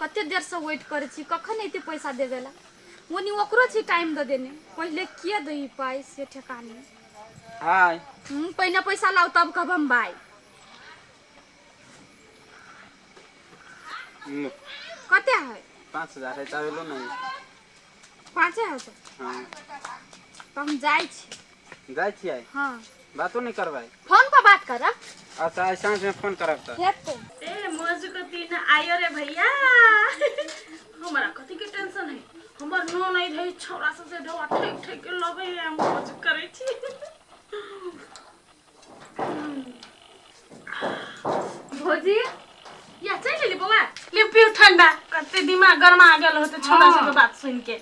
कते देर से वेट करै छी कखन एते पैसा देवे ला ओनी ओकरो छी टाइम दऽ देने पहिले किए दही पाइ से ठेकानी हाय पहिने पैसा लाउ तब कहब हम बाय कते है 5000 है तब एलो नहीं 5000 हाँ तऽ हम जाइ छी जाइ छियै हाँ बातो नहीं करबै फोन पर बात करब अच्छा आइ साँझ में फोन करब तऽ हेतै ए मौज को तीन आयो रे भैया हमरा कथी के टेंशन है हमर नो नहीं रही छौड़ा सब से ढोआ ठेक ठेक के लबे है हम मौज करै छी भौजी या चल लेली बौआ ले पिउ ठंडा कते दिमाग गरमा गेल होते छौड़ा सब के बात सुन के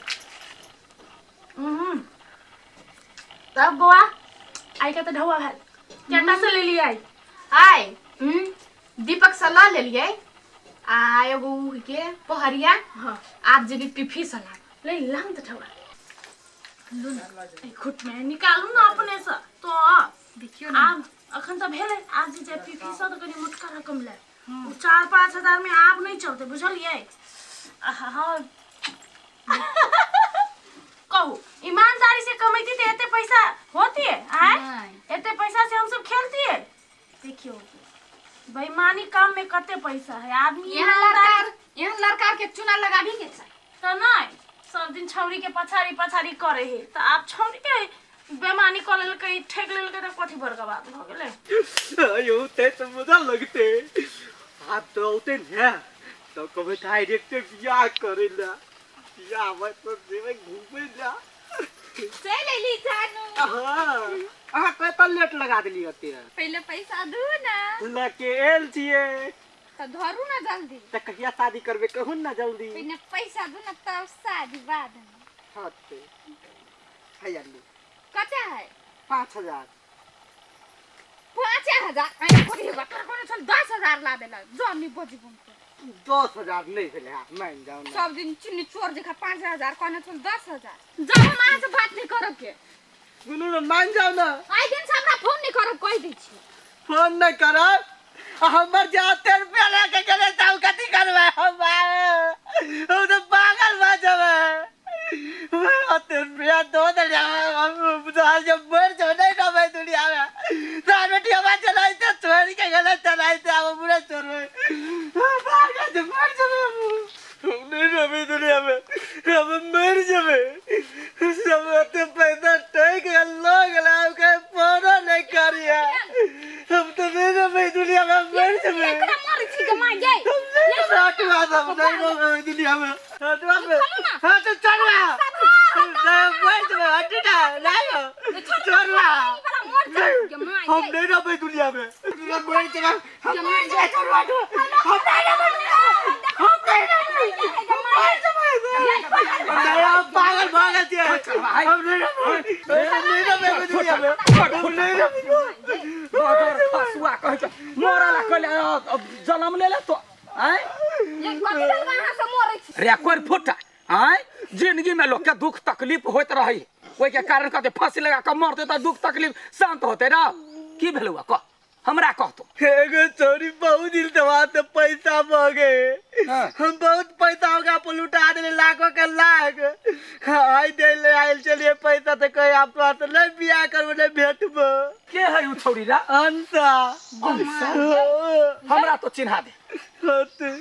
तब बौआ आई का तऽ ढौआ भेल केटा से लेली आई आय दीपक से लऽ लेलियै आ एगो उ के पहरिया हाँ आब जेबी पिफी से लाब ले लाम तऽ ढौआ लू ना एहि खुट में निकालू ना अपने से तो देखियौ ने आब अखन तऽ भेलै आब जे जाय पीपी से तऽ कनि मोटका रकम ले ओ 4-5 हजार में आब नहीं चलते बुझलियै आहा हाँ कहू ईमानदारी से कमैती तऽ एते पैसा होती आय नहि। एते पैसा से हम सब खेलती देखियो बेईमानी काम में कते पैसा है आदमी एहन ईमानदारी लड़का एहन लड़का के चूना लगाबी के चाही तऽ नहि सब दिन छौरी के पछाड़ी पछाड़ी करे है तऽ आब छौरी के बेमानी कऽ लेलकै ठकि लेलकै तऽ कथी बड़का बात भऽ गेलै अयो ते तो मजा लगते आब तो औते ने तो कहबै डायरेक्ट बियाह करे ला बियाह में तो जेबै घूमे ला चलि अयली जानू हाँ अहाँ कतऽ लेट लगा देलियै ओते पहिले पैसा दू ना लके एल छियै तऽ धरू ना जल्दी तऽ कहिया शादी करबै कहू ने जल्दी पहिने पैसा दू ना तब शादी बाद में हाँ ते हैया लू कते है 5000 5000 आइ कोरी बा तोरा कोनो छल 10000 ला देला जो नहीं बजबू 10000 नहीं भेलै हाँ मान जाओ ना सब दिन चिन्नी चोर जखा 5000 कहने छल 10000 जब हम अहाँ से बात नहीं करब के सुनू ना मान जाओ ना आइ दिन से हमरा फोन नहीं करब कहि दै छी फोन नहीं करब आ हमर जाते रुपया लेके गेलै तऽ हम कथी करबै हम हम तऽ पागल भऽ जेबै ओते रुपया दऽ देलियै हम जब मरि जेबै नहि रहबै दुनियामे तोहर बेटी हमरा चलाइते छोड़ि के गेलै चलाइते आब हम नहि छोड़बै पागल जे मरि जेबै हम हम नहि रहबै दुनियामे हम मरि जेबै सब एते पैसा ठकि गेल लऽ गेलै आब कहीं फोनो नहि करियै हम तऽ नहि रहबै दुनियामे हम मरि जेबै एकरा मारै छी के माय गै हम नहि रहबै हटवा सब नहि रहबै दुनियामे हटवा पे हाँ तो चलवा नहीं मरि जेबै हटी ना नहीं चलवा हम नहीं रहबै दुनियामे हम मरि जेबै हम मरि जेबै चलवा हम नहीं रहबै दुनियामे हम नहीं रहबै हम मरि जेबै नहीं हम पागल भऽ गेल छियै हम नहीं रहबै हम नहीं रहबै दुनियामे हम नहीं रहबै मगर खसुआ कहै छै मरला कहले जन्म लेले तो आँय रे कोर फुटा आँय जिंदगी में लोग के दुख तकलीफ होइत रही ओहि के कारण कहते फांसी लगा के मरते तऽ दुख तकलीफ शांत होते ना की भेलौ कह हमरा कह तो एगो छोरी बहुत दिन से वहाँ से पैसा मांगे हाँ। हम बहुत पैसा होगा अपन लुटा दिले लाखों के लाख आई दे ले आयल चलिए पैसा तो कहे आप तो हाथ नहीं बियाह करबो नहीं भेटबो के है उ छौरी रा अंसा हमरा तो चिन्हा दे होते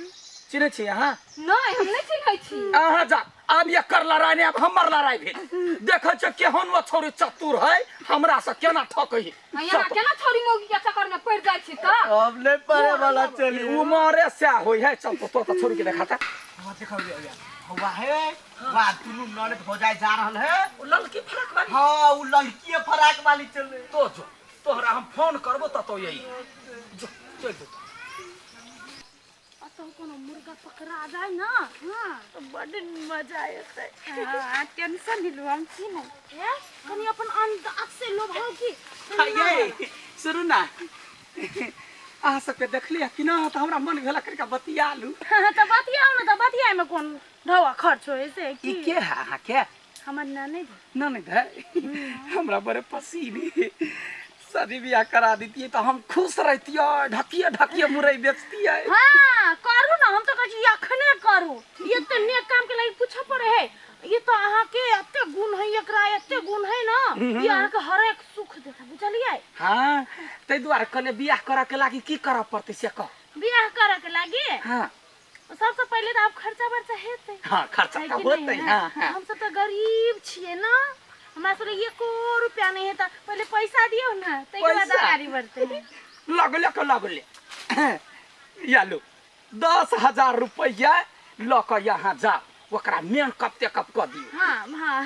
चिन्है छी अहाँ नहीं हम नहीं चिन्है छी अहाँ जा आब एकर लड़ाइ नहि आब हमर लड़ाइ भेल देखै छियै केहन ओ छौरी चतुर है हमरा से केना ठकै है यहाँ केना छोरी मौगी के चक्कर में पड़ जाइ छी तऽ हम नहीं पड़े वाला चलिए उमरे सएह होइ है चल तो तो तऽ छोरी के देखाता हाँ देखो ये ये हवा है वाह दुनू ननद हो जाए जा रहल है ओ ललकी फराक वाली हाँ उ लड़की फराक वाली चले तो जो तोहरा हम फोन करबो त तो यही जो चल जो अतः कोनो मुर्गा पकड़ा जाय ना हाँ तऽ बड्ड मजा एतै हाँ टेंशन नहीं लो हम छी नहीं ए कनि अपन अंदाज से लोभाउ की ये सुनू ना अहाँ सबके देखलियै कि ना तऽ हमरा मन भेल कनिका बतिया लू तऽ बतियाउ ने तऽ बतियामे कोन ढौआ खर्च होइ से ई की के है अहाँके हमर ननद ननद है हमरा बड़े पसीन है। शादी बियाह करा दितियै तऽ हम खुश रहितियै, ढकिए ढकिए मुरई बेचतियै। हाँ करू ना, हम तो कहै छी अखने करू। ये तो नेक काम के लागि पूछऽ पड़े है। ये तो अहाँ के एते गुण है, एकरा एते गुण है ना, ये अहाँ के हर एक सुख देता, बुझलियै? हाँ, ताहि दुआरे कहलियै बियाह करऽ के लागि की करऽ पड़तै से कह। बियाह करऽ के लागि? हाँ। सबसे पहिले तऽ आब खर्चा बर्चा हेतै। हाँ, खर्चा है तऽ कि होतै। नहीं? हाँ, हाँ। हम सब तऽ गरीब छियै ना, हमरा सब लग एको रुपया नहीं है, तऽ पहिले पैसा दियौ ना, ताहिके बाद पैसा? अगाड़ी बढ़तै। लगले के लगले या लो 10,000 रुपैआ लऽ कऽ यहाँ जाओ, ओकरा मेन कप ते कप कऽ दियौ। हाँ हाँ,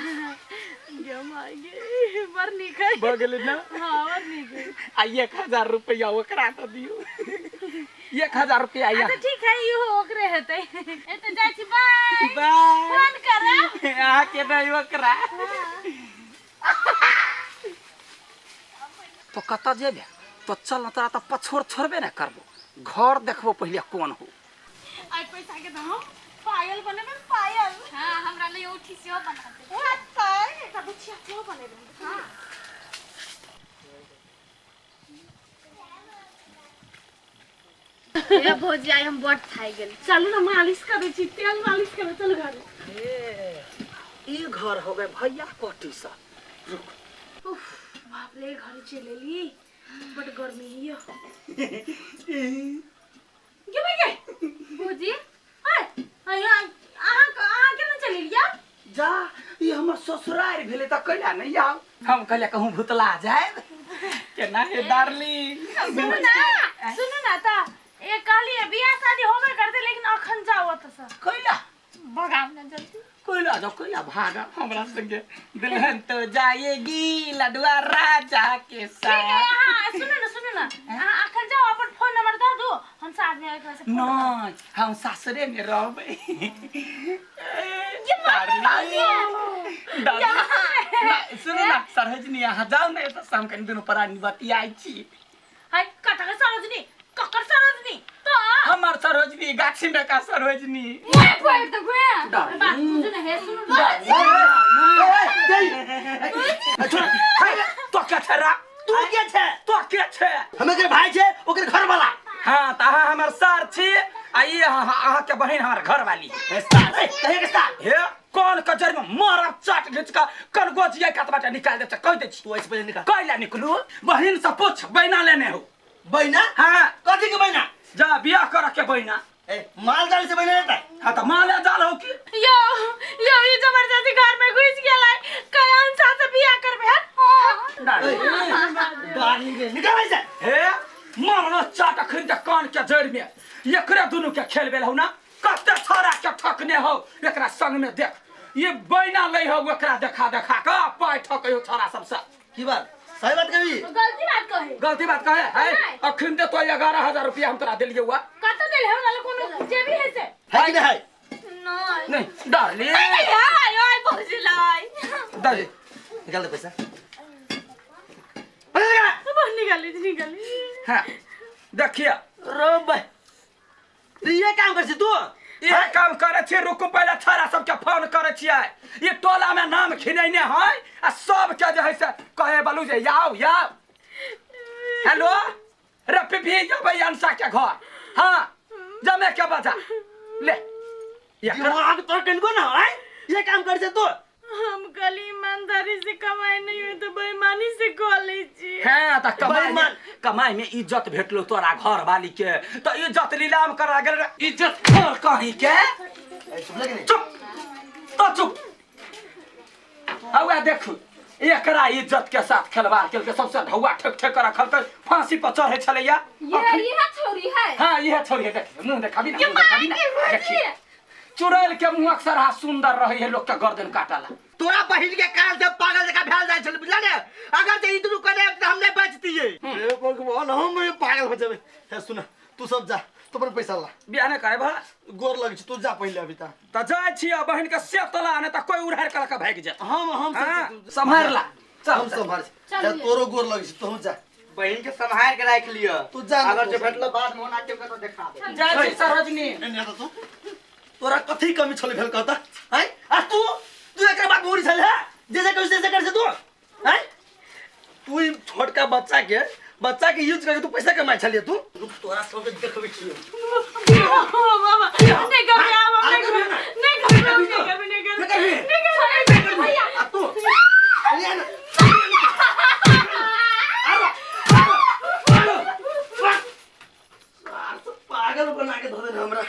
गे माय गे, बड़ नीक है। भऽ गेलै ना? हाँ, बड़ नीक है। आ 1,000 रुपैआ ओकरा दऽ दियौ, 1,000 रुपैआ यहाँ। अच्छा ठीक है, इहो ओकरे हेतै। ए तऽ जाइ छी, बाय। बाय। फोन करब। अहाँके नहि, ओकरा। तो कतऽ जेबे? तो चल न, तोरा तऽ पछोर छोड़बे ने करबो, घर देखबो पहिले कोन हो। आइ पैसा के तऽ हम पायल बनेबै, पायल। हाँ, हमरा लिए औठी सेहो बना देब। हेतै, एकटा बिछिया सेहो बनेबै। हाँ। ए भौजी, आइ हम बड़ थाकि गेल। चलू ना, मालिश करै छी, तेल मालिश करै, चलू घर। ए, ई घर हो गए भैया कोटी सा। उफ बाप रे, घर चलि एली, बड गर्मी है। गे भाई गे। भौजी। आय आय आय, अहाँ अहाँ केना चलि एलियै? जा, ई हमर ससुरारि भेलै तऽ कैला नहि आउ? हम कहलियै कहूँ भुतला जायब केना हे डार्लिंग। सुनू ना, सुनू ना, तऽ ए कहलियै बियाह शादी होबे करतै, लेकिन अखन जाउ ओतऽ से। कैला? भगाउ ना जल्दी। कैला जाउ, कैला भागब? हमरा संगे दुल्हन तो जाएगी लडुआ राजा के ठीक है। साथ। अहाँ सुनू ना, सुनू ना, अहाँ अखन जाउ, अपन फोन नंबर दऽ दू, हम साथ में एकरा से फोन करब। नहि, हम सासुरे में रहबै। सुनू ना सरोजनी, अहाँ जाउ ने एतऽ से, हम कनि दुनू प्राणी बतियाइ छी। हाय, कतऽ के सरोजनी? ककर सरोजनी? तो हमर सरोजनी, गाछी में का सरोजनी। मुँह फोड़ि देबो। बात बुझू ना, हे सुनू ना। तो के छै रा? तू के छै? तो के छै? हम एकर भाई छै, ओकर घर वाला। हाँ, तऽ अहाँ हमर सार छी आ ई अहाँके बहिन हमर घर वाली। ए सार, ए, कहे के सार? हे, कौन कजर में मारब, चाट घिच कऽ कनगोजिया कतबा निकाल दे, कहि दै छी। तू ऐसे पहिले निकाल। कैला निकलू? बहिन से पूछ, बैना लेने हो। बैना? हाँ। कथी के बैना? जा, बियाह कर के बैना। ए, माल जाल से बैना लेता? हाँ, तऽ माले जाल हो की? यो यो, ई जबरदस्ती घर में घुस गेलै, कयान सा से बियाह करबै हन? डार्लिंग रे, निकाल ऐसे। हे, मारना चाट अखन तक कान के जड़ में। एकरे दुनू के खेल भेल हो ना, कते छोरा के ठकने हो एकरा संग में। देख, ये बैना लै हो एकरा देखा देखा के पाइ ठकै हो छोरा सबसे। की बात? सही बात कही? गलती बात कहे। गलती बात कहे है? अखन ते तो 11,000 रुपया हम तोरा देलियै हुआ। कतऽ देले? हमरा लग कोनो जेबी है से? है कि नहीं है? नहीं। नहीं डार्लिंग। आय आय भौजी लाई। दे। निकाल दे पैसा, पैसा निकाल। बस निकाली निकाली। हाँ, देखिए। रो भाई, तो ये काम कर छी तू? ये काम करे छी। रुकू, पहिले छोरा सबके फोन करे छियै। ये टोला में नाम खिनैने है आ सबके जे है से कहे बलू जे याओ याओ। हेलो रे पिपी, जबै अंसा के घर। हाँ, जमे के बजा ले दिमाग तो कनको ना है, ये काम कर छे तू? हम कल ईमानदारी से कमाई नहीं हुई तो बेईमानी से कऽ लै छी। हैं, तऽ कमाई में बेईमान। कमाई में इज्जत भेटलो तोरा घर वाली के, तऽ इज्जत नीलाम करा गेल रे। इज्जत खोर कहीं के। ए, चुप लगे नहीं। चुप तो चुप। हौआ देखू, एकरा इज्जत के साथ खेलवाड़ केलकै, सबसे ढौआ ठेक ठेक कर रखलकै, फांसी पर चढ़ै छलैया। ये यह छोरी है? हाँ, इहे छोरी है। देख, मुंह देखाबी ना, मुंह देखाबी ना। देखिए, चुड़ैल के मुंह अक्सर हा सुंदर रहे है लोग के गर्दन काटला। तोरा बहिन के काल से पागल जकाँ भेल जाइ छल, बुझल ने? अगर जे ई दुनू कने तऽ हम नहि बचतियै। हे भगवान, हम पागल हो जेबै। हे सुन, तू सब जा, तू अपन पैसा ला। बियाह नहि करे भा? गोर लग छी, तू जा पहिले अभी तऽ। तऽ जाइ छी बहिन के से तला, नहि तऽ कोई उड़ार के लऽ कऽ भागि जायत। हम हाँ, सम्हार ला, चल। हम सम्हार छी। चल। तोरो गोर लग छी, तू जा। बहिन के सम्हार के राख लिअ। तू जा ना। अगर तू जे सब। भेटलो बाद में ओना के कतौ देखा दे। जाइ छी सरोजनी। एने तऽ तू, तोरा कथी कमी छलै भेल कहता हैं? आ तू तू एकरा बात मोरी छल है, जैसे करू जैसे कर से तू हैं? तू ई छोटका बच्चा के यूज करके तू पैसा कमाइ छलियै तू। रुक, तोरा सबके देखबै छियौ। बाबा, नहीं घबराओ, नहीं घबराओ, नहीं घबराओ, नहीं घबराओ, नहीं घबराओ, नहीं घबराओ भैया। आ तू अरे आ ना। आरो, आरो, आरो, वाह। सार सब पागल बना के धो देने हमरा।